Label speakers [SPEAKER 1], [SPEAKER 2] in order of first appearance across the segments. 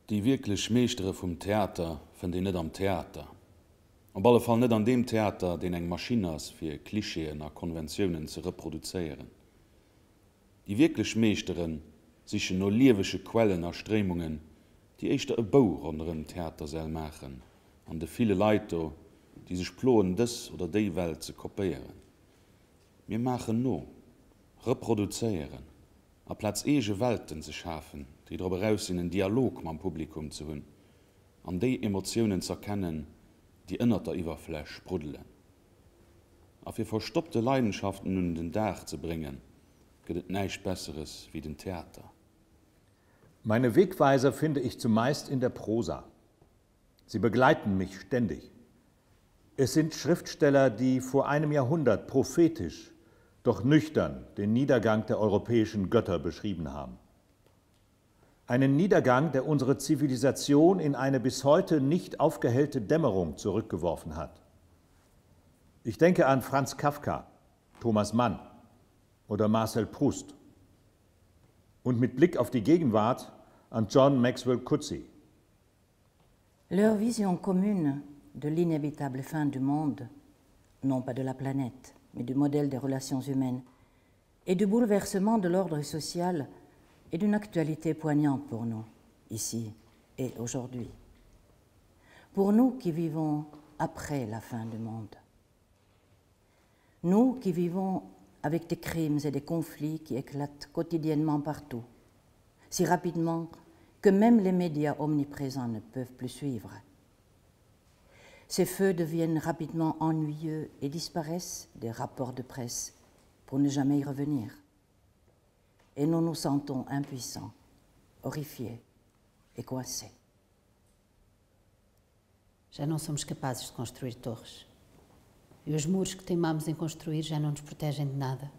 [SPEAKER 1] Déi wierklech Meeschtere vum Theater fënnt een net am Theater. Op alle Fall net an deem Theater, deen eng Maschinn ass, fir Klischeeën a Konventiounen ze reproduzéieren. Déi wierklech Meeschtere sichen no liewege Quellen a Stréimungen, déi éischter e Bou ronderëm d'Theatersäll maachen an de ville Leit do, déi sech ploen, dës oder déi Welt ze kopéieren. Mir maachen no, reproduzéieren, aplaz eege Welten ze schafen, déi drop eraus sinn, en Dialog mam Publikum ze hunn an déi Emotiounen z'erkennen, déi ënnert der Iwwerfläch spruddelen. A fir verstoppte Leidenschaften un den Dag ze bréngen, gëtt et näischt Besseres wéi den Theater.
[SPEAKER 2] Meine Wegweiser finde ich zumeist in der Prosa. Sie begleiten mich ständig. Es sind Schriftsteller, die vor einem Jahrhundert prophetisch, doch nüchtern den Niedergang der europäischen Götter beschrieben haben. Einen Niedergang, der unsere Zivilisation in eine bis heute nicht aufgehellte Dämmerung zurückgeworfen hat. Ich denke an Franz Kafka, Thomas Mann oder Marcel Proust und mit Blick auf die Gegenwart an John Maxwell Coetzee.
[SPEAKER 3] Leur vision commune de l'inévitable fin du monde, non pas de la planète, mais du modèle des relations humaines et du bouleversement de l'ordre social est d'une actualité poignante pour nous, ici et aujourd'hui. Pour nous qui vivons après la fin du monde. Nous qui vivons avec des crimes et des conflits qui éclatent quotidiennement partout, si rapidement que même les médias omniprésents ne peuvent plus suivre. Ces feux deviennent rapidement ennuyeux et disparaissent des rapports de presse pour ne jamais y revenir. Et nous nous sentons impuissants, horrifiés et coincés.
[SPEAKER 4] Já não somos capazes de construir torres. E os muros que teimamos em construir já não nos protegem de nada.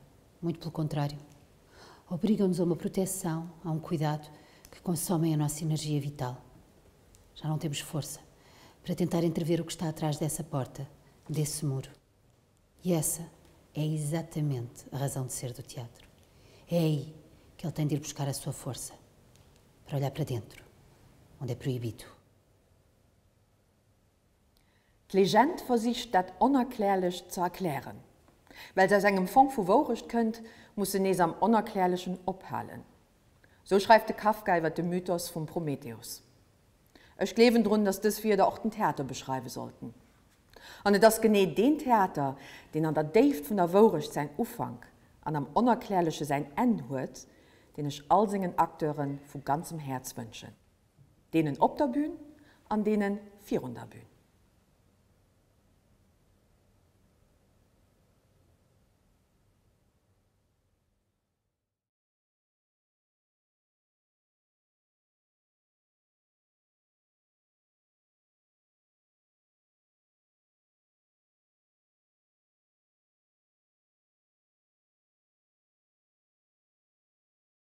[SPEAKER 4] Muito pelo contrário. Obrigam-nos a uma proteção, a um cuidado que consomem a nossa energia vital. Já não temos força para tentar entrever o que está atrás dessa porta, desse muro. E essa é exatamente a razão de ser do teatro. É aí que ele tem de ir buscar a sua força para olhar para dentro, onde é proibido.
[SPEAKER 5] D'Legend versicht dat Onerklärlecht ze erklären. Well se aus engem Fong vu Wourecht kënnt, muss se nees am Onerklärlechen ophalen. Sou schreift de Kafka iwwer de Mythos vum Prometheus. Ech gleewen drun, datt dës Wierder och den Theater beschreiwe sollten. An et ass genee deen Theater, deen an der Déift vun der Wourecht säin Ufank an am Onerklärleche säin Enn huet, deen ech all sengen Acteure vu ganzem Häerz wënschen. Deenen op der Bühn an deene virun der Bühn.